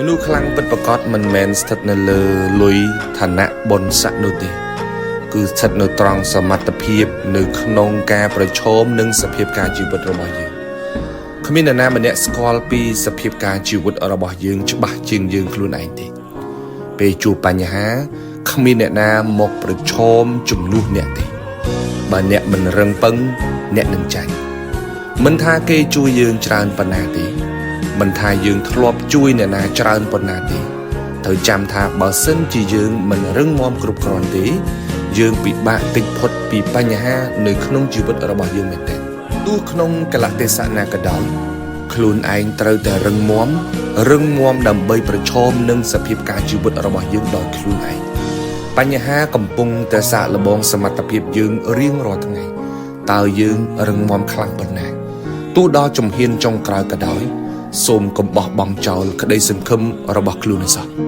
មនុស្សខ្លាំងពិតប្រាកដមិនមែនស្ថិតនៅលើលុយឋានៈបុណ្យស័ក្តិនោះទេគឺស្ថិតនៅត្រង់សមត្ថភាពនៅក្នុងការប្រឈមនឹងសភាពការជីវិតរបស់យើងគ្មាននរណាម្នាក់ស្គាល់ពីសភាពការជីវិតរបស់យើងច្បាស់ជាងយើងខ្លួនឯងទេពេលជួបបញ្ហាគ្មានអ្នកណាមកប្រឈមជំនួសអ្នកទេបើអ្នកមិនរឹងប៉ឹងអ្នកនឹងចាញ់មិនថាគេជួយយើងច្រើនប៉ុណ្ណាទេមិនថាយើងធ្លាប់ជួយអ្នកណាច្រើនប៉ុណ្ណាទេត្រូវចាំថាបើសិនជាយើងមិនរឹងមាំគ្រប់គ្រាន់ទេយើងពិបាកគេចផុតពីបញ្ហានៅក្នុងជីវិតរបស់យើងមែនទែនទោះក្នុងកលៈទេសៈណាក៏ដោយខ្លួនឯងត្រូវតែរឹងមាំរឹងមាំដើម្បីប្រឈមនឹងសភាពការជីវិតរបស់យើងដោយខ្លួនឯងបញ្ហាកំពុងតែសាកល្បងសមត្ថភាពយើងរៀងរាល់ថ្ងៃតើយើងរឹងមាំខ្លាំងប៉ុណ្ណាទោះដល់ជំហានចុងក្រោយក៏ដោយសូមកុំបោះបង់ចោលក្តីសង្ឃឹមរបស់ខ្លួនឯងសោះ។